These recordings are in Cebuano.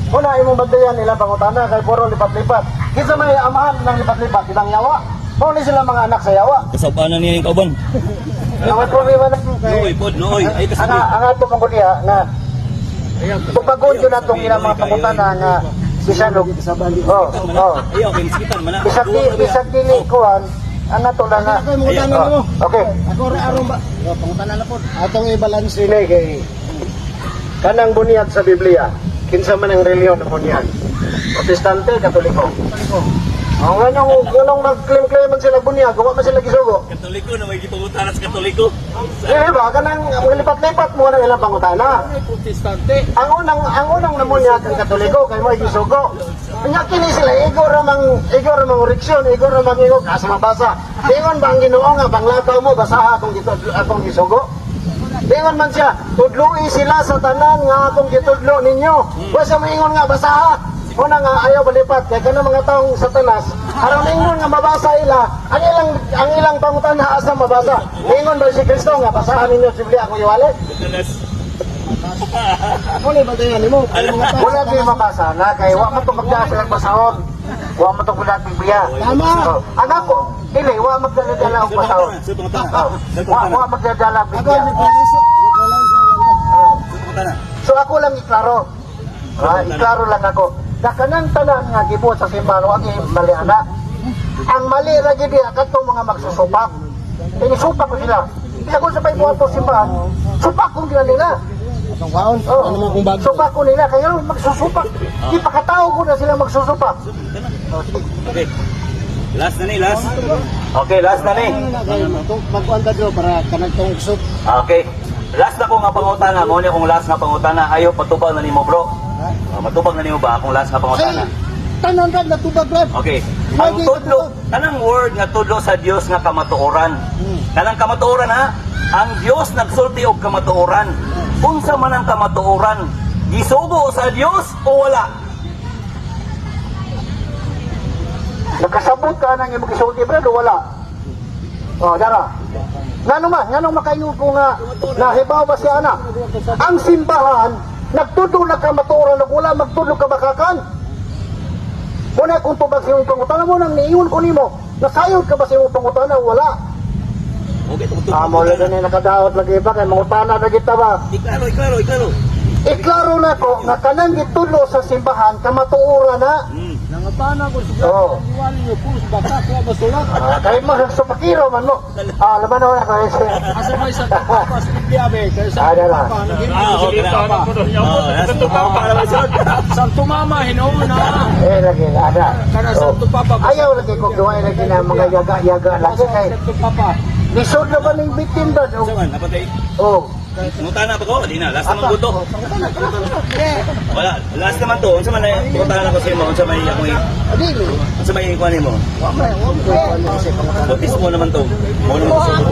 Una imong bantayan ilang pangutana kay puro lipat-lipat. Kinsa may amahan ng lipat-lipat, ibang yawa. Mao ni sila mga anak sa yawa. Kasawpanan niya yung kauban. Ang may problema na Nooy, pod, nooy. Ay, ang kasabi. Ang ato mong niya na tubagon yun natong ilang mga pangutana nga bisan og oh. Ayaw, kay masikitan man na. Bisag dili kuan ang ato lang nga. Ako mangutana Oh, nimo. okay. Ako ra aron ba? Oh, pangutana na pod. Atong i-balance. Sine kay kanang bunyag sa Biblia, kinsa man ang relihiyon ng bunyag? Protestante, Katoliko. Ang anong anong mag-claim-claim man sila bunyag, wa man sila gisugo. Katoliko na may gipangutana sa Katoliko. Eh ba kanang lipat-lipat mo nang ilang pangutana. Protestante. Ang unang namunyag ang Katoliko kay mo gisugo. Nya kini sila igo ra mang oriksyon, igo ra mang igo asa mabasa. Ingon ba ang Ginoo nga banglakaw mo basaha akong gitudlo akong gisugo? Ingon man siya, tudloi sila sa tanan nga akong gitudlo ninyo. Wa siya maingon nga basaha. Una nga ayaw balipat kay kanang mga taong Satanas, aron ingon nga mabasa ila, ang ilang pangutana asa mabasa. Ingon ba si Kristo nga basahan ninyo sa Biblia akong iwali? Satanas. Ako ni bantayan nimo. Wala gyud mabasa na kay wa man to magdala sila basahon. Wa man to magdala Biblia. Tama. Oh, ang ako, dili wa magdala og basahon. Sa pangutana. Oh, Sa wa pangutana. wa magdala og Ako Biblia. ni balance. Sa pangutana. So ako lang iklaro. Ah, iklaro lang ako. Na kanang tanan nga gibuhat sa simbahan wa gyud mali ana. Ang mali ra gyud diha kadtong mga magsusupak. Tinisupak ko sila. Kaya kung sa paibuhat ko simbahan, supak ko gina nila. Atong kaon. Oh, Ano man kung bago. Supak ko nila kaya magsusupak. Di pakatao ko na sila magsusupak. Okay. Last na ni, last. Okay, last na ni. Magkuan ka dro para kanang tong soup. Okay. Last na ko nga pangutana, mo ni akong last nga pangutana. Ayo patubag na nimo, bro. Ah, matubag na nimo ba akong last nga pangutana? Ay, tanan ra natubag ra. Okay. Ang tudlo, kanang word nga tudlo sa Dios nga kamatuoran. Kanang kamatuoran ha, ang Dios nagsulti og kamatuoran. Unsa man ang kamatuoran? Gisugo sa Dios o wala? Nakasabot ka ng imong gisulti, brad, o wala? Oh, dara. Ngano man, nganong makaingon ko nga nahibaw ba siya ana? Ang simbahan nagtudlo na kamatuoran ug wala magtudlo kabakakan. Muna kung tubag sa imong pangutana mo nang niingon ko nimo, nasayod ka ba sa imong pangutana o wala? Okay, tugtog. Amo lagi ni nakadaot lagi pa kay mangutana na kita ba? Iklaro, iklaro, iklaro. Iklaro na ko nga kanang gitudlo sa simbahan kamatuoran na. Nangutana ko sa Oo. Iwali niyo pulos baka kuha masulat. Ah, kay mo sa pakiro man mo. Ah, laman na ko. Asa may sa Papa sa Biblia be kay sa Ah, dara. Papa Ah, okay na. Oh, last. Oh, Santo Mama hinuon na. Eh, lagi, ada. Kana Santo Papa. Ayaw lagi ko gawain lagi na mga yaga-yaga lagi kay Santo Papa. lisod na ba ning bitin ba? Unsa man, napatay. Oh. Pangutana pa ko? Di na, last naman ko to. Wala, last naman to. Unsa man na pangutana ko sa imo? Unsa may akong Adili. unsa may ikuan nimo? Wa may wa may kasi pangutana. Bautismo naman to. Mo naman to.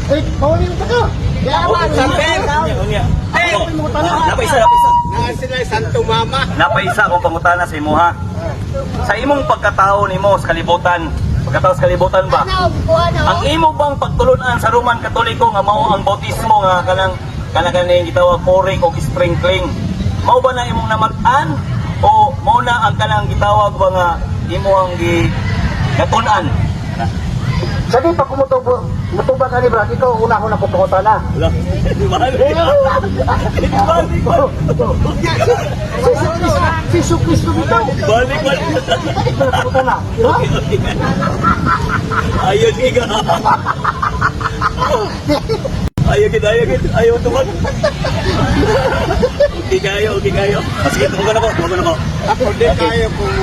Eh, bawal yung taka. Unya, unya. Ako. Ah, Napaisa, napaisa. Sila Santo Mama. Napaisa akong pangutana sa imo ha. Sa imong pagkatao nimo sa kalibutan, pagkatao sa kalibutan ba? Ang imo bang pagtulunan sa Roman Katoliko nga mao ang bautismo nga kanang kanang kaning gitawag pouring o sprinkling? Mao ba na imong namat-an o mao na ang kanang gitawag ba nga imo ang gi natun-an? Sa di pa kumutubo, mutubag ani brad, ikaw una ko na pangutana. Wala. Di ba? Di ba? Di ba? Si Jesu Kristo bitaw. Balik, balik. Balik na pangutana. Di ba? Ayaw giga. Ayaw gid, ayaw gid, ayaw tuman. Okay kayo, okay kayo. Ah, sige, tumugan ako, tumugan ako. Ako di kayo kung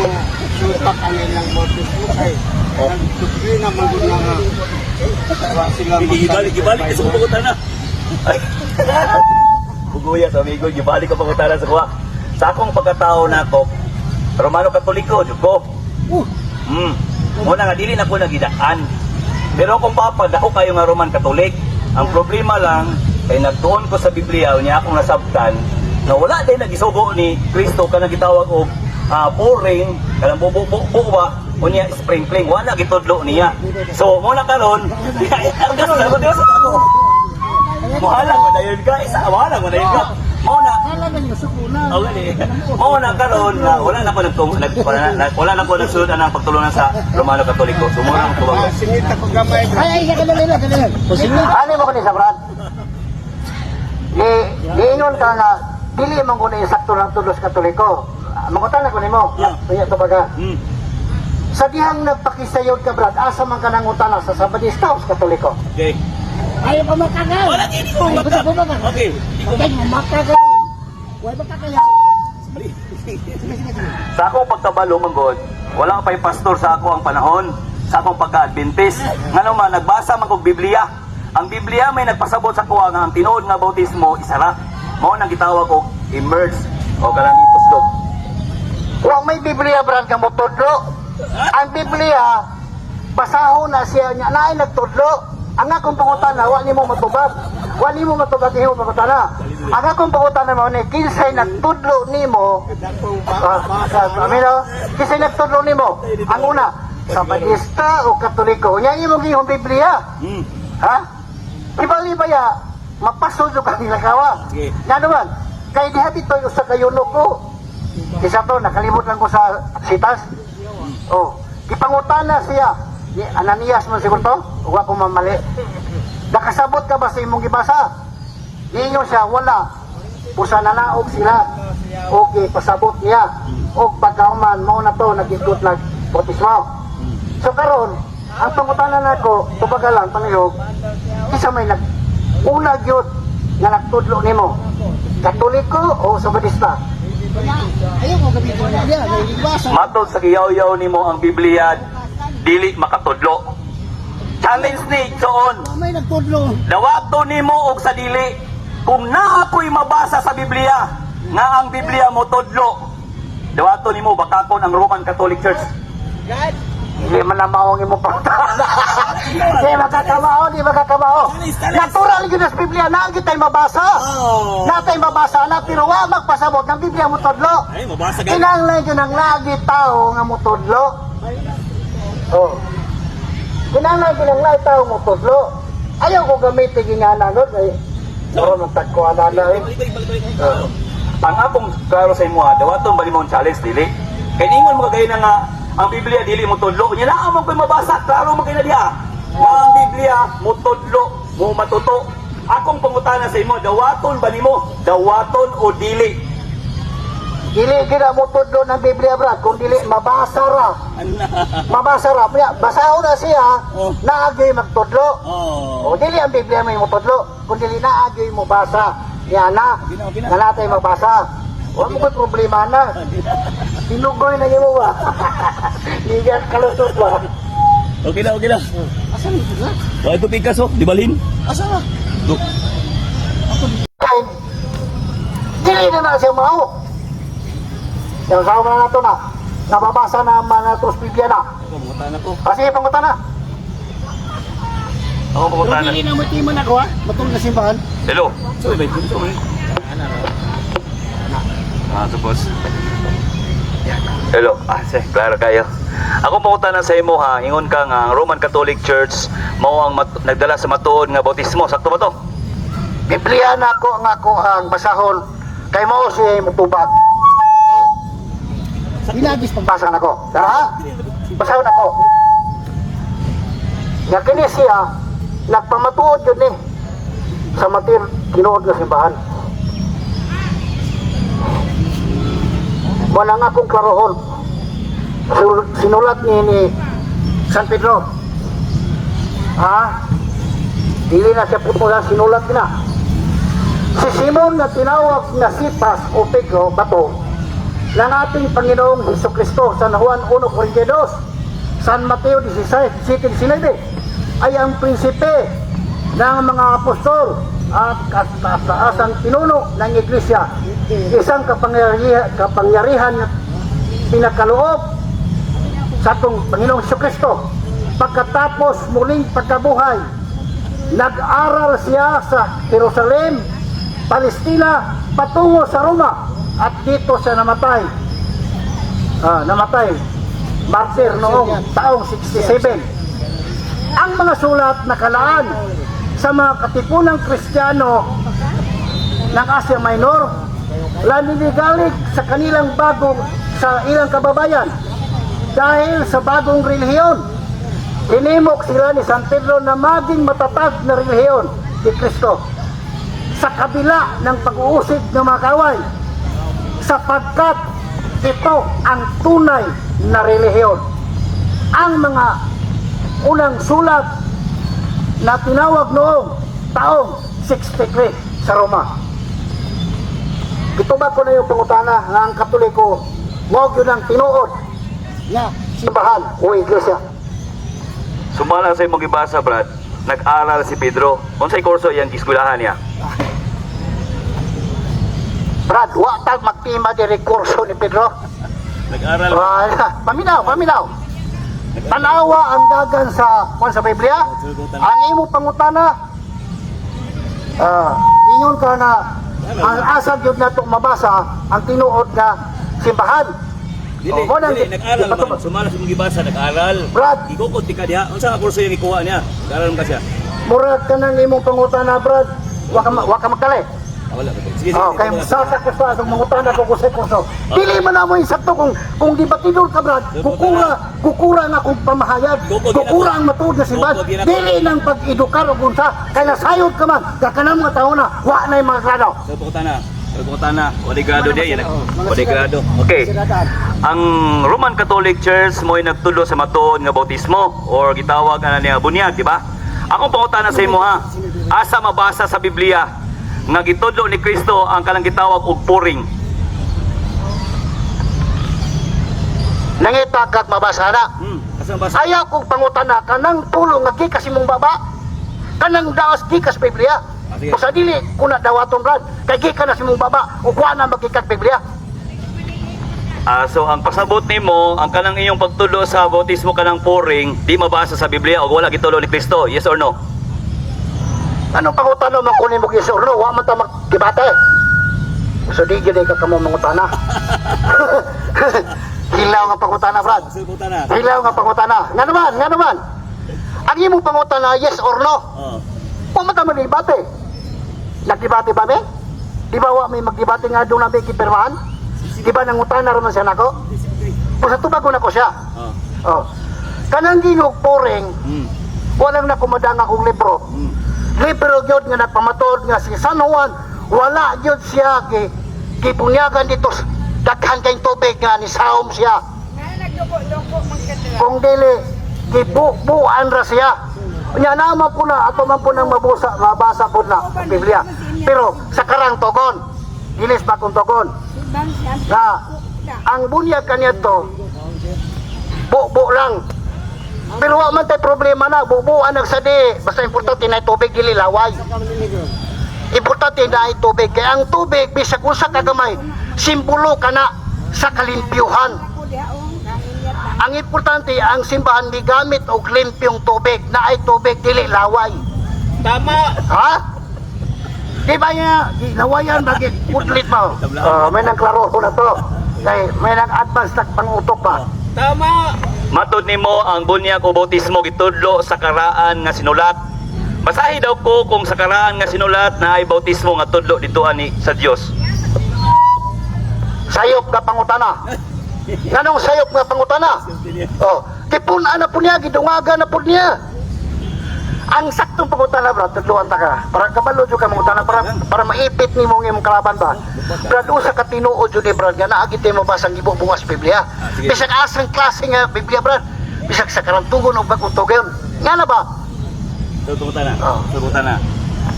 supak ang ilang bautismo kay nagdoktrina man gud na nga. Wa sila Sige, gibalik, gibalik sa pangutana. Ay. Buguya sa amigo, gibalik ang pangutana sa kuha. Sa akong pagkatao nako, Romano Katoliko, jud ko. Muna nga dili na ko nagidaan. Pero kung papa dako kayo nga Roman Catholic, ang problema lang kay nagtuon ko sa Biblia unya akong nasabtan na wala din nagisugo ni Kristo kanang gitawag og pouring kanang bubo bu, ba unya sprinkling wala gitudlo niya. So muna karon argas na ko Dios ako. Muhala mo dayon ka isa, muhala mo dayon ka. Mao na Alam na suko na. Oh, gani. Mao na karon na wala na ko nagtung nag wala na ko nagsunod ang pagtulunan sa Romano Katoliko. So mo na ang tubag. Ah, singit ako gamay, bro. Ay, ay, kadali lang, kadali lang. Ano mo kani sa Brad? Ni niingon ka nga dili man ko ni sakto lang tulos Katoliko. Mangutan ako nimo. Unya to baga. Sa dihang nagpakisayod ka, Brad, asa man ka nangutana, sa Sabadista o sa Katoliko? Okay. Ayaw pa makagal. Wala gini ko Ay, maka. basta bumaba. Okay. Di ko Patay mo, makagal. Wala ba kakaya? Sige, sige, sige. Sa akong pagkabalo manggod, wala pa'y pastor sa ako ang panahon, sa akong pagka-Adventist. Ngano man nagbasa man kog Biblia. Ang Biblia may nagpasabot sa kuha nga ang tinuod nga bautismo isara. Mao nang gitawag og immerse o kanang ituslog. Wa may Biblia, Brad, nga motudlo. Ang Biblia, basahon na siya niya naay nagtudlo. Ang akong pangutana, wa nimo matubag. Wa nimo matubag imong pangutana. Ang akong pangutana mao ni kinsay nagtudlo nimo. Amino, kinsay nagtudlo nimo? Ang una, Sabadista o Katoliko? Nya imong gihong Biblia. Ha? Ibali ba ya? Mapasod ka nila kawa. Sige. Nga naman, kay diha dito usa ka ko. Isa to, nakalimot lang ko sa sitas. Oh, gipangutana siya. Ni Ananias man siguro to, wa ko mamali. Nakasabot ka ba sa imong gibasa? Niingon siya, wala. Usa na naog sila. Okay, pasabot niya. Og pagkauman, mao na to, nag-ikot nag bautismo. So karon, ang pangutana nako, tubaga lang panihog, isa may nag una gyud nga nagtudlo nimo. Katoliko o Sabadista? Ayaw ko gamitin na niya. Naiibasa. Matod sa giyaw-yaw nimo ang Biblia dili makatudlo. Challenge ni Joon. May nagtudlo. Dawato nimo og sa dili. Kung naa ko'y mabasa sa Biblia nga ang Biblia mo tudlo. Dawato nimo bakakon ang Roman Catholic Church. Hindi man na maong imong pangutana. Hindi makakamao, di makakamao. Natural yun sa Biblia, na ang mabasa. Oh. Natay mabasa na, pero wa magpasabot ng Biblia mo tudlo. Ay, mabasa Kinahanglan yun ang lagi tao nga mutudlo. Oh. Kinahanglan yun ang lagi tao mutudlo. Ayaw ko gamitin yung nga nanod. Ay, pero magtagkuhan na na eh. Oh. Ang akong klaro sa imo ha, dawaton ba nimo ang challenge dili? Kay ningon mo kagay na nga ang Biblia dili mo tudlo. Nya naa man ko'y mabasa, klaro man kay na diha. Nga ang Biblia mo tudlo, mo matuto. Akong pangutana sa imo, dawaton ba nimo? Dawaton o dili? Dili gina mutudlo ng Biblia, Brad. Kung dili, mabasa ra. Mabasa ra. Kaya, basahon na siya, naagyo'y magtudlo. Oh. O dili ang Biblia may mutudlo. Kung dili naagyo'y mabasa. Yan na. Na natay mabasa. Huwag mo ko'y problema na. Tinugoy na niyo ba? Ligat kalusot ba? Okay na, okay na. Asa na ito na? Wa ito pikas oh, di balhin. Asa na? Kay, dili na na siya mao. Yung sa na nato na, nababasa na ang mga tos Biblia na. Pangutana ko. Kasi pangutana. Ako Pero pangutana. dili na mo timan ako ha. Matulog na simbahan. Hello. Sorry, ba? Sorry. Ah, tapos. Hello. Ah, sige, klaro kayo. Ako pangutana sa imo ha, ingon ka nga ang Roman Catholic Church mao ang nagdala sa matuod nga bautismo. Sakto ba to? Biblia na ako ang ako ang basahon. Kay mao siya mutubag. Hinagis pag Basa na ko. Tara ha? Basahon ako. Nga kini siya, nagpamatuod yun eh. Sa matir, tinuod nga simbahan. Wala nga akong klarohon. Sinulat ni San Pedro. Ha? Dili na siya puto sinulat na. Si Simon na tinawag na Sipas o Pedro, bato, ng ating Panginoong Hesus Kristo, San Juan 1.42, San Mateo 16, 17, 19, ay ang prinsipe ng mga apostol at kataasang pinuno ng iglesia. Isang kapangyarihan na pinakaloob sa atong Panginoong Hesus Kristo. Pagkatapos muling pagkabuhay, nag-aral siya sa Jerusalem, Palestina, patungo sa Roma at dito siya namatay. Namatay. Martyr noong taong 67. Ang mga sulat nakalaan sa mga katipunang Kristiyano ng Asia Minor Naninigalig sa kanilang bagong sa ilang kababayan dahil sa bagong relihiyon. Hinimok sila ni San Pedro na maging matatag na relihiyon ni Kristo sa kabila ng pag-uusig ng mga kaway, sapagkat ito ang tunay na relihiyon. Ang mga unang sulat na tinawag noong taong 63 sa Roma. Gitubag ko na yung pangutana nga ang Katoliko mao gyud ang tinuod simbahan o iglesia. Sumala sa imong gibasa, Brad, nag-aral si Pedro. Unsay kurso iyang giskwelahan niya? Brad, wa tag magtima diri kurso ni Pedro. Nag-aral. Ah, paminaw, paminaw. Tanawa ang dagan sa kwan sa Biblia. Ang imo pangutana, ingon ka na ang asa gyud nato mabasa ang tinuod nga simbahan. Dili, Oh, mo nang- dili, nag-aral man. Sumala sa imong gibasa, nag-aral. Brad. Gikukod ti ka diha. Unsa nga kurso iyang gikuha niya? Nag-aral man ka siya. Murag ka ng imong pangutana, Brad. Wa ka magkali. Ah, wala. Sige, sige. Oh, kay sa ko sa atong mangutana ko sa kurso. Dili man na mo insakto kung gibatidor ka, Brad, kukura kukura nga kung pamahayag, kukura ang matuod nga simbahan. Dili nang pag-edukar og unsa kay nasayod ka man, kakanang mga tawo na wa na mga grado. Sa pangutana. Sa pangutana. Wala grado diya yan. Wala grado. Okay. Ang Roman Catholic Church mo'y nagtulo sa matuod nga bautismo or gitawag ana niya bunyag, di ba? Akong pangutana sa imo ha. Asa mabasa sa Biblia nga gitudlo ni Kristo ang kanang gitawag og puring? Nangita kag mabasa na. Asa mabasa? Ayaw kong pangutana kanang pulong nga gikas imong baba. Kanang daos gikas Biblia. Ah, sige. Usa dili kuna dawaton, Brad, kay gikan na sa imong baba ug wa na magikag Biblia. Ah, so ang pasabot nimo, ang kanang iyong pagtulo sa bautismo kanang puring, di mabasa sa Biblia o wala gitulo ni Kristo. Yes or no? Anong pangutana man kunin mo yes or no? Wa man ta magdebate. So di gyud ka kamo mangutana. Hilaw nga pangutana, Brad. Hilaw nga pangutana. Nga naman, nga naman. Ang imong pangutana, yes or no? Oh. Wa man ta magdebate. Nagdebate ba mi? Di ba wa may magdebate nga doon na may gipirmahan? Di ba nangutana raman siya nako? Kung sa tubago nako siya. Oh. Oh. Kanang ginog poring, walang nakumadang akong libro. Libro gyud nga nagpamatuod nga si San Juan wala gyud siya gibunyagan dito daghan kay tubig nga ni saom siya. Nga nagduko-duko man ka dira. Kung dili gibubuan ra siya. Nya naman po na ato man po nang mabusa mabasa po na ang Biblia. Pero sa karang togon, dilis ba kung togon Bang siya. na ang bunyag kaniadto bubo lang. Pero wa man tay problema na bubuan nagsadi, basta importante na tubig, dili laway. Importante na ay tubig kay ang tubig bisag unsa ka gamay simbolo kana sa kalimpyuhan. Ako diha oh, nangin niya. Ang importante ang simbahan migamit og limpyong tubig, na ay tubig dili laway. Tama. Ha? Di ba niya, lawayan bakit putlit mo? Oh, may nang klaro ko na to. Kay may nang advance na pangutok pa. Tama. Matod nimo ang bunyag o bautismo gitudlo sa karaan nga sinulat. Basahi daw ko kung sa karaan nga sinulat na ay bautismo nga tudlo dito ani sa Dios. Sayop nga pangutana. Nganong sayop nga pangutana? Oh, gipun-an na po niya, gidungagan na po niya. Ang saktong pangutana, bro, tudluan ta ka. Para kabalo jud ka mangutana para maipit nimo ang imong kalaban ba. Brad, usa ka tinuod jud ni Brad nga naa gid mo basang gibubuwas Biblia. Sige. Bisag asang klase nga Biblia, Brad. Bisag sa karantugon o bagong tugon. Nga na ba? So pangutana. Oh. So pangutana.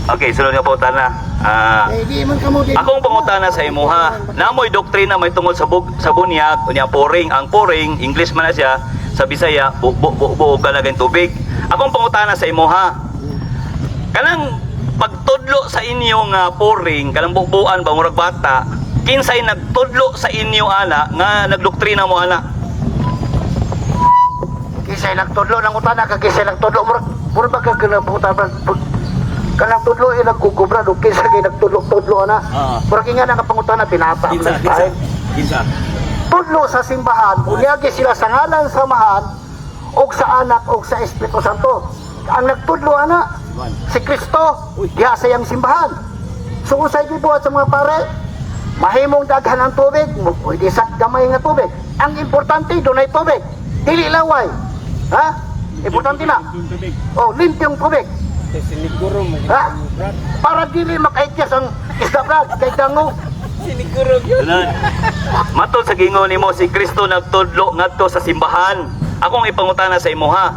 Okay, sunod nga pangutana. Ah, Eh, di man kamo di. akong pangutana sa imuha. Namoy doktrina may tungod sa bunyag unya puring. Ang puring English man na siya, sa Bisaya bu bu bu, bu ka na tubig. Akong pangutana sa imuha. Kanang pagtudlo sa inyo nga puring, kanang bubuan ba murag bata, kinsay nagtudlo sa inyo ana nga nagdoktrina mo ana? Kisay nagtudlo ng utana ka kisay nagtudlo murag murag ba ka kanang puta, Brad? Kanang tudlo ilang kuko, Brad, o kinsa kay nagtudlo-tudlo ana. Ah. Murag nga nga pangutana tinata. Kinsa, kinsa, kinsa. Tudlo sa simbahan, bunyagi sila sa ngalan sa Amahan og sa Anak og sa Espiritu Santo. Ang nagtudlo ana si Kristo Uy. diha sa iyang simbahan. So unsay gibuhat sa mga pare? Mahimong daghan ang tubig, pwede sa gamay nga tubig. Ang importante dunay tubig. Dili laway. Ha? Importante na. Oh, limpyong tubig. Kay siniguro mo. Ha? Para dili makaityas ang isda, Brad, kay dango. Siniguro gyud. Tanan. Matod sa gingon nimo si Kristo nagtudlo ngadto sa simbahan. Akong ipangutana sa imo ha.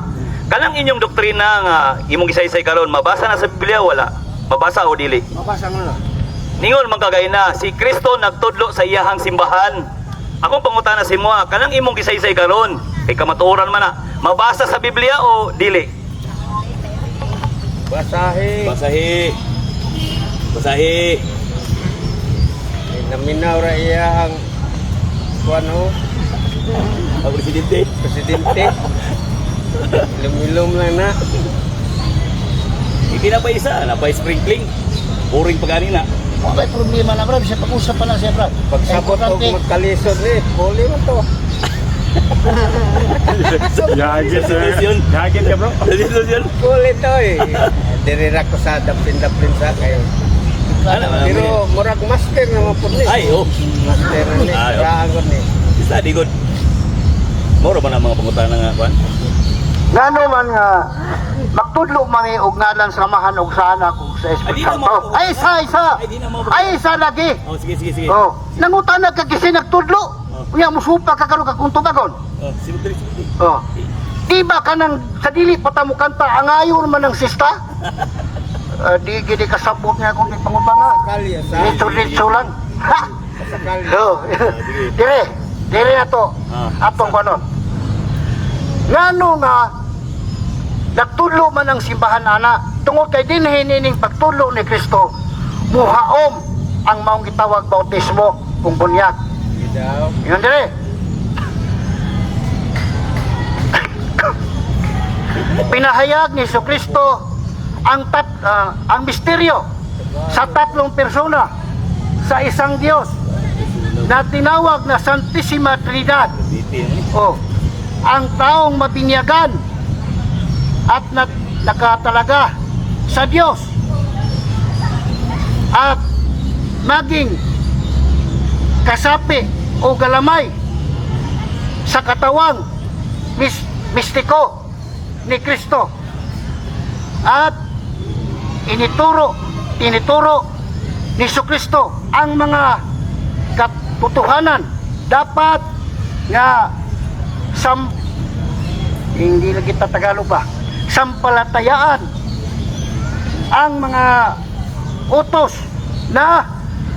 Kanang inyong doktrina nga imong gisaysay karon mabasa na sa Biblia, wala? Mabasa o dili? Mabasa mo na. Ningon man kagay na si Kristo nagtudlo sa iyahang simbahan. Akong pangutana sa imo ha, kanang imong gisaysay karon kay kamatuoran man na, mabasa sa Biblia o dili? Basahi. Basahi. Basahi. Ay, naminaw ra iya ang kuan ho, Ang presidente. presidente. Lumilom lang na. Hindi na pa isa, na pa sprinkling. Boring pa gani na. Wala problema na, Brad, siya pag-usap pa lang siya, Brad. Pagsabot og magkalisod ni, puli man to. Yagi, sir. Yun. Yagi ka, bro. Yun. Puli to eh. Diri ra ko sa dapin-dapin sa kayo. Ano, ano, Pero murag master naman po ni. Ay, oh. Master na ni. Ay, oh. Raangon ni. Isa, di good. Moro ba na mga pangutana nga, Juan? Ngano man nga magtudlo man eh, og ngalan sa Amahan og sa Anak ug sa Ay, Espiritu di na Santo. mo- Ay, isa isa. Ay, di na mo- Ay, isa lagi. Oh, sige, sige, sige. Oh, nangutana ka kasi nagtudlo. Unya musupa ka karon ka kung tubagon. Oh, sige, sige, sige. Oh. Di ba kanang sa dili pa ta mo kanta angayon man ang sista? Di gidi kasabot nga kung di pangutana. Sakali sa. Litso-litso lang. Ha. Sakali. Oh. Dire, dire na to. Ah. Atong kanon. Ngano nga nagtulo man ang simbahan ana tungod kay dinhi nining pagtulo ni Kristo muhaom ang maong gitawag bautismo kung bunyag. Sige daw. Ingon dire. Pinahayag ni Kristo ang misteryo sa tatlong persona sa isang Diyos na tinawag na Santissima Trinidad. eh. Oh, ang taong mabinyagan at nakatalaga sa Diyos at maging kasapi o galamay sa katawang mistiko ni Kristo at inituro ni Kristo ang mga katotohanan dapat nga sam, hindi lagi ta Tagalog ba, sampalatayaan ang mga utos na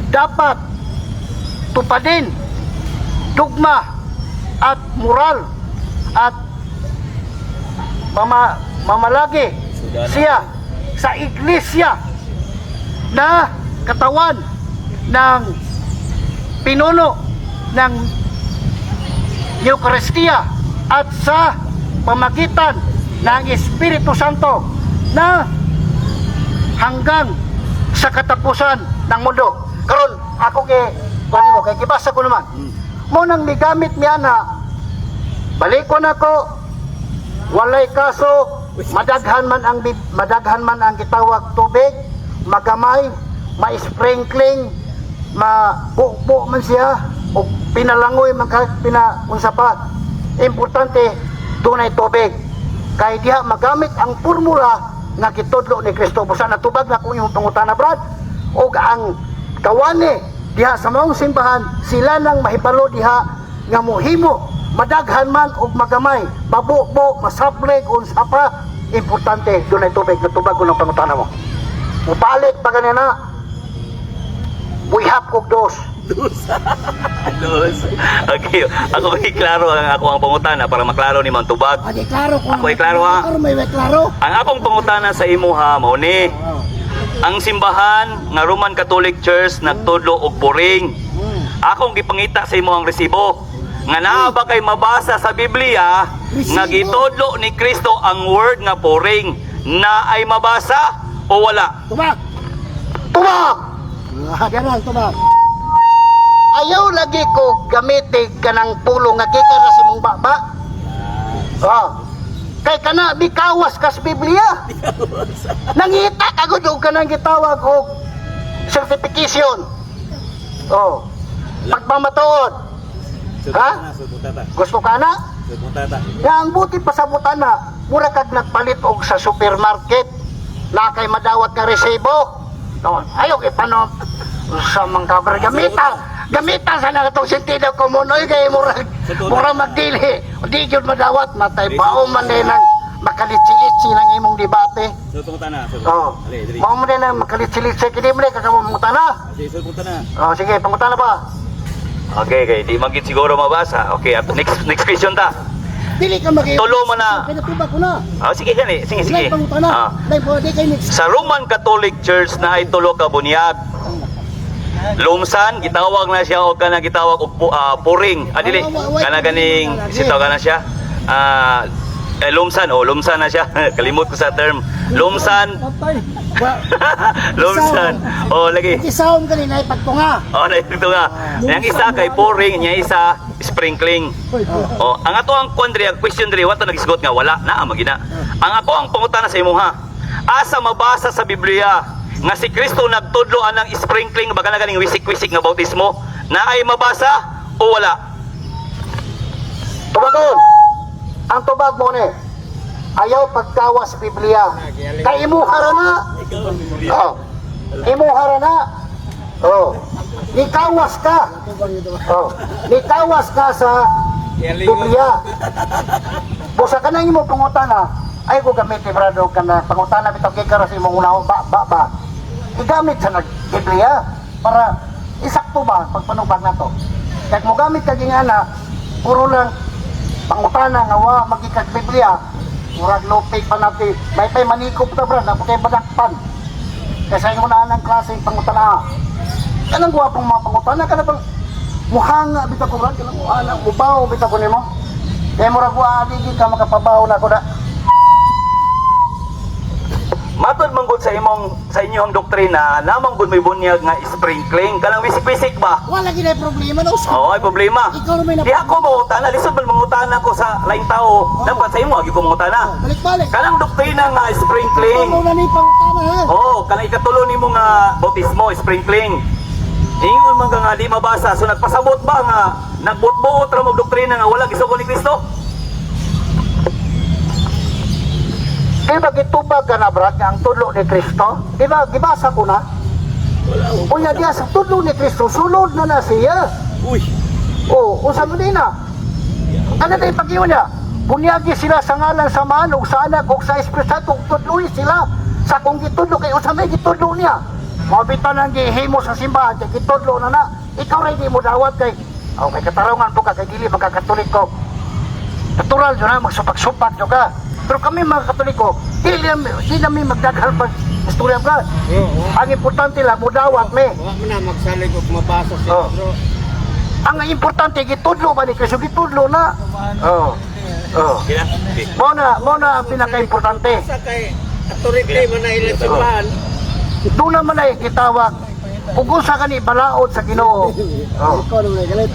dapat tupadin, dugma at moral at mamalagi siya sa iglesia na katawan ng pinuno ng Eucharistia at sa pamagitan ng Espiritu Santo na hanggang sa katapusan ng mundo. Karon ako kay kuan mo kay gibasa ko naman. Mo nang migamit niya na balikon ako, walay kaso, madaghan man ang gitawag tubig, magamay, ma-sprinkling, mabubo man siya o pinalangoy man ka pina unsa pa. Importante dunay tubig kay diha magamit ang formula nga gitudlo ni Kristo. Busa natubag na kung imong pangutana, Brad, og ang kawani diha sa maong simbahan sila nang mahibalo diha nga mohimo madaghan man og magamay, mabubo, masableg, unsa pa, importante dunay tubig. Natubag ko ng pangutana mo. Mubalik pa ganina, buihap kog dos. Dos. Dos. Okay. Ako kay klaro ang ako ang pangutana para maklaro ni Mang Tubag. Okay, klaro ko. Ako ay klaro, ha? Klaro, may klaro. Ang akong pangutana sa imo ha, mao ni. Ang simbahan nga Roman Catholic Church nagtudlo og puring. Akong gipangita sa imo ang resibo. Nga naa ba kay mabasa sa Biblia nga gitudlo ni Kristo ang word nga puring na ay mabasa o wala? Tubag! Tubag! Ganun, tubag. Ayaw lagi ko gamitin kanang pulong nga gikan ra sa imong baba. Oh. Kay kana bikawas kas Biblia. Nangita ka gud og kanang gitawag og certification. Oh. Pagpamatuod. Ha? Gusto ka na? Nga ang buti pasabutan na, mura kag nagpalit og sa supermarket na kay madawat nga resibo. No, ayaw ipano sa mga kabar gamita. Gamita sa na itong sentido komon oy kay murag mura magdili. Di gyud madawat matay bao man din ang makalitsi-litsi ng imong debate. So pangutana. Oh. Mao man din ang makalitsi-litsi kini man ka kamo mangutana. Sige, pangutana. Oh, sige, pangutana pa. Okay, kay di man gid siguro mabasa. Okay, ato next next question ta. Dili ka maki. Tulo man na. Pinatubag ko na. Ah, sige gani, sige sige. Lain pangutana. Ah. Lain po di kay next. Sa Roman Catholic Church na ay tulo ka bunyag. Lumsan gitawag na siya og kana gitawag og puring. Ah, dili kana ganing sitaw na siya. Ah, eh, lumsan, oh, lumsan na siya. Kalimot ko sa term. Lumsan, Patay. Wa lumsan. Oh, lagi. Isawom kanina ipagtunga. Oh, na ito nga. Yang isa kay pouring, yang isa sprinkling. Oh, ang ato ang kwan diri, ang question diri, wato nagisgot nga wala na magina. Ang ako ang pangutana sa imuha. Asa mabasa sa Biblia nga si Kristo nagtudlo anang sprinkling baga na ganing wisik-wisik nga bautismo na ay mabasa o wala? Tubagon. Ang tubag mo ni. Ayaw pagkawas Biblia. Kay imuha ra na. Oh. Imuha ra na. Oh. Nikawas ka. Oh. Nikawas ka sa Biblia. Busa ka na imo pangutana, ay ko gamitin brado ka na pangutana bitaw kay karas imong unahon ba ba ba. Igamit sa nag Biblia para isakto ba pagpanubag nato. Kag mo gamit ka gingana, puro lang pangutana nga wa magikag Biblia, murag lupig pa natin. May pay manikop ta brad, na kay badakpan. Kaysa imo na ang klaseng pangutana. Kanang gwapong mga pangutana kana bang muhanga bitaw ko brad, kanang muhanga mubaw bitaw ko nimo. Kaya murag wa di ka makapabaw na ko na. Matod man gud sa imong sa inyong doktrina, namang gud may bunyag nga sprinkling kanang wisik-wisik ba? Wala gid problema no. Oo, ay problema. Ikaw na may Di ako mangutana, lisod man mangutana ko sa laing tao. Dapat sa imo agi ko mangutana. Balik-balik. Kanang doktrina nga sprinkling. Ikaw na ni pangutana ha. Oo, kanang ikatulo nimo nga bautismo, sprinkling. Ingon man ka nga di mabasa, so nagpasabot ba nga nagbuot-buot ra mo doktrina nga wala gisugo ni Kristo? Di ba gitubag ka na brad nga ang tudlo ni Kristo? Di ba gibasa ko na? Unya diya sa tudlo ni Kristo sulod na na siya. Uy, O, unsa man din na? Ano tayo pag niya? Bunyagi sila sa ngalan sa man ug sa anak ug sa Espiritu Santo ug tudloy sila sa kung gitudlo kay unsa may gitudlo niya. Mao bitaw nang gihimo sa simbahan kay gitudlo na na. Ikaw ra di mo dawat kay oh, kay katarungan po ka kay dili magkakatoliko. Natural yun na magsupak-supak yun ka. Pero kami mga Katoliko, di namin magdaghal pag istorya ka. Ang importante lang, mudawat me. Wa man na magsalig og mabasa siya Oh. bro. Ang importante, gitudlo ba ni Kristo? Gitudlo na. Oo. Oh. okay na. Okay. Mao na ang pinaka-importante. Sa kay authority man na ilang simbahan. Doon naman ay gitawag. Ug unsa kani balaod sa Ginoo. Oh. Ikaw naman galit.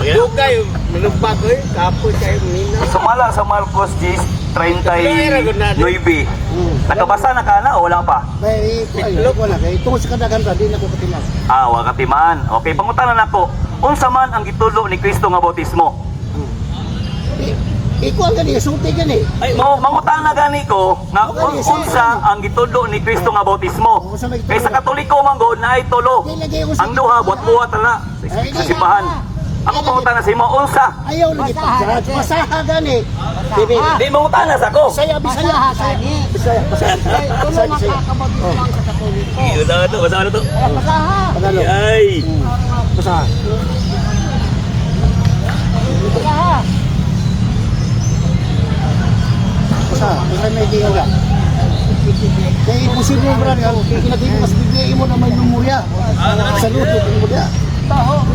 Dugay manubag oy, kapoy kay nina. Sumala sa Marcos 10:39. Nakabasa na ka na o wala pa? May itlog wala kay tungod sa kadagan ra di na ko katiman. Ah, wa katiman. Okay, pangutana nako. Unsa man ang gitudlo ni Kristo nga bautismo? Iko ang gani sulti gani. Ay, mangutana gani ko nga unsa ang gitudlo ni Kristo nga bautismo. Kay sa Katoliko man gud naay tulo. Ang duha buhat-buhat na sa simbahan. Ako pangutana sa imo unsa? Ayaw lagi pag-judge. Basaha gani. Bibi. Di mangutana sa ako. Bisaya, Bisaya, Bisaya. Bisaya, Bisaya. Tulo Bisaya, Bisaya. makakabautismo ang sa Katoliko. Basta to, basta to. Basaha. Tagalog. Ay. Basaha. Basaha. Basaha. Basaha may giyo ka. Kaya imposible bro, kaya kinatimo mas bigay mo na may memorya. Sa luto, memorya. Ang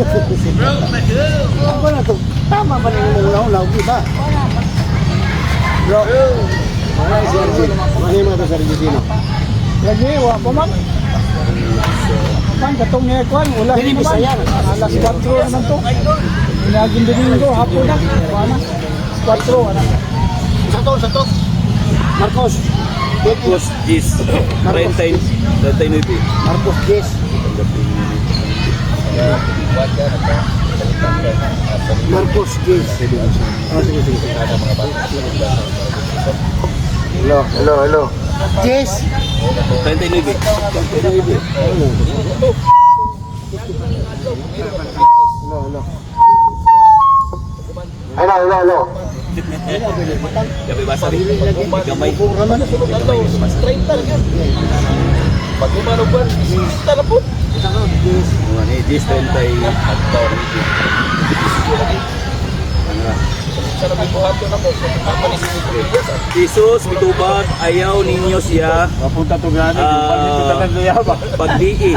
ba na to? Tama ba na yung mga una-una? Iba. Bro, wala si RJ. Mahima to sa RJ. Lagi, wa pa man. Kan katong niya kwan, wala Dili naman. Bisaya. Alas 4 naman to. Inaging Domingo, hapon na. Wala na. 4, wala. Sa to, sa to. Marcos. Marcos 10:39. Marcos 10. Marcos Gis. Oh, sige, sige. Hello, hello, hello. Jess. 39. Hello, hello. Hello, hello, hello. Gabi basa rin. Gamay. Raman. Gamay ni basa. Mga ni 10, 30. Jesus mitubag, ayaw ninyo siya Mapunta to gani, Ah. pagdii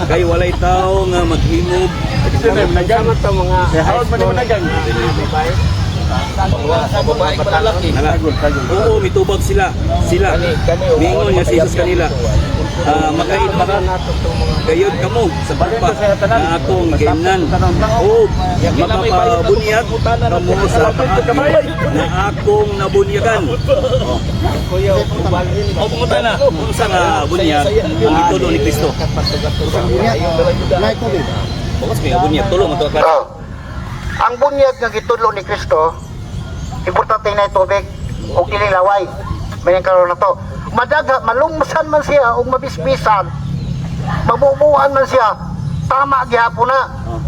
kay walay tao nga maghimog. Hawag man naman nagang. Nala. Oo, mitubag sila. Sila. Mingon niya si Jesus kanila. Ah, makainom gayod kamo sa pagpa na akong ginan. O makapabunyag kamo sa paagi na akong nabunyagan. Oh. O pumunta na unsa nga bunyag ang gitudlo ni Kristo. Like ko din. Bukas may bunyag tulo man to ka. Oh. Ang bunyag nga gitudlo ni Kristo, importante na tubig ug dili laway. May karon na to. Madaga malungsan man siya ug mabisbisan. Mabubuhan man siya. Tama gihapon na.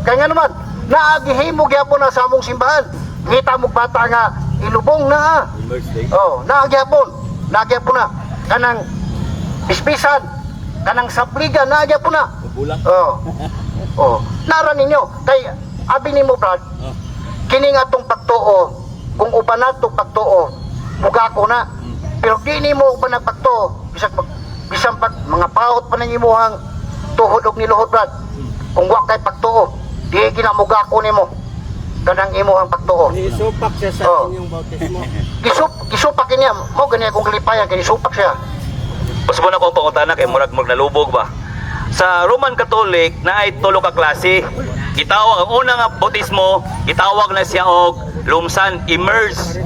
Kaya nga naman, naagihimo gihapon na sa among simbahan. Ngita mo bata nga ilubong na. Ah. Oh, naagyapon. Naagyapon na. Kanang bispisan, kanang sabligan, naagyapon na. Bulang. Oh. Oh, nara ninyo kay abi nimo, Brad. Oh. Kini nga atong pagtuo, kung uban nato pagtuo, mugako na. Pero di nimo uban ang pagtuo, bisag pag bisan pag mga paot pa nang imuhang tuhod og niluhod, Brad. Kung wa kay pagtuo, di kinamugako nimo kanang imuhang pagtuo. Isupak siya sa Oh. inyong bautismo. Gisupak niya, mo gani akong kalipayan kay gisupak siya. Pasubon ako ang pangutana kay murag murag nalubog ba. Sa Roman Catholic na ay tulo ka klase. Gitawag ang unang nga bautismo, gitawag na siya og lumsan, immerse.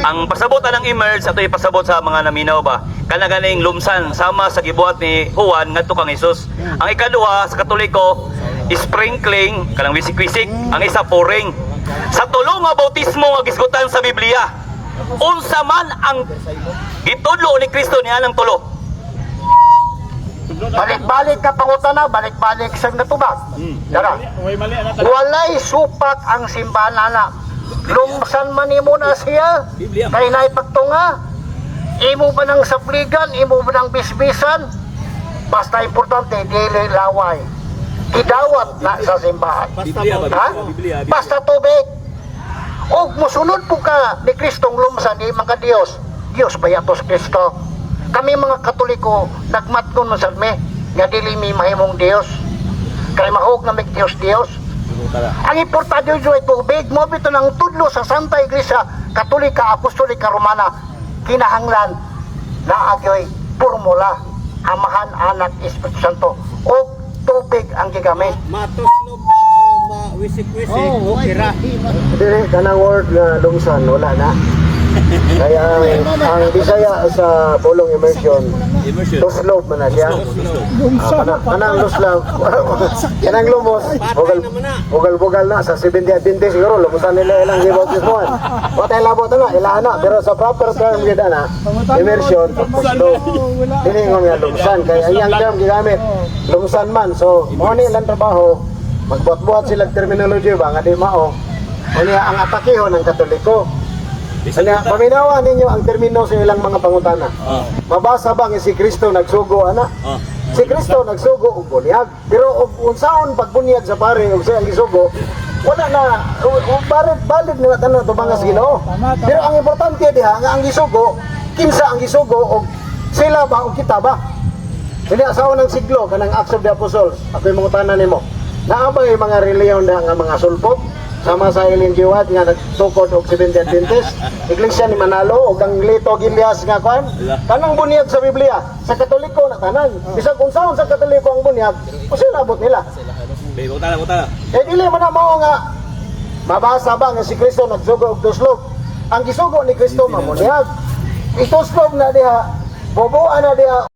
Ang pasabotan ng immerse ato ipasabot sa mga naminaw ba. Kana ganing lumsan sama sa gibuhat ni Juan ngadto kang Hesus. Ang ikaduha sa Katoliko, sprinkling, kanang wisik-wisik, ang isa pouring. Sa tulo nga bautismo nga gisgutan sa Biblia, unsa man ang gitudlo ni Kristo niya ng tulo? Balik-balik ka pangutana, balik-balik sa natubag. Dara. Way mali ana. Walay supak ang simbahan ana. Lungsan man nimo na siya. Biblia. Kay naipagtunga. Imo ba ng sapligan, imo ba ng bisbisan? Basta importante, dili laway. Gidawat na sa simbahan. Biblia ba? Ha? Biblia. Biblia. Basta tubig. Og musunod po ka ni Kristong lumsan, di mga Diyos. Diyos ba yatos Kristo? Kami mga Katoliko, nagmatnon man sad mi, nga dili mi mahimong Diyos. Kay mahog na mig Diyos Diyos. Ang importante ay tubig. Mo bito ng tudlo sa Santa Iglesia Katolika Apostolika Romana, kinahanglan na agyoy formula Amahan, Anak, Espiritu Santo o tubig ang gigamit. Matuslob man o mawisik-wisik, Oh, okay ra. Dili kanang word nga lungsan wala na. Kaya ang Bisaya sa pulong immersion, Immersion. tuslob man na siya. Lumsa. Ah, kanang luslaw. Kanang lumos, bugal bugal bugal na sa 70 Adventist siguro lumusan nila ilang gibautismohan. Wa tay labot na ila na pero sa proper term gyud ana, immersion, tuslob. Dili ngon nga lumusan kay ang iyang term gigamit lumusan man. So mao ni ilang trabaho, magbuhat-buhat sila terminology ba nga di mao. Unya ang atakehon ng Katoliko. Unya paminawa ninyo ang termino sa ilang mga pangutana. Ah. Mabasa ba nga si Kristo nagsugo ana? Ah. Si Kristo nagsugo og bunyag. Pero og unsaon pagbunyag sa pare og sa gisugo, wala na valid valid nila tanan tubangas Ginoo. Tama, tama. Pero ang importante diha nga ang gisugo, kinsa ang gisugo og sila ba o kita ba? Hindi sa unang siglo kanang Acts of the Apostles, ako'y mangutana nimo. Naa ba yung mga reliyon na nga mga sulpot? Sama sa Ellen G. White nga nagtukod og Seventh Adventist, Iglesia ni Manalo og ang Lito Gilias nga kwan. Kanang bunyag sa Biblia, sa Katoliko na tanan. Bisag unsaon sa Katoliko ang bunyag, usa labot nila. Bay, pangutana, pangutana. Eh dili man na mao nga mabasa ba nga si Kristo nagsugo og tuslob. Ang gisugo ni Kristo mamunyag. Ituslob na diha, bubuan na diha.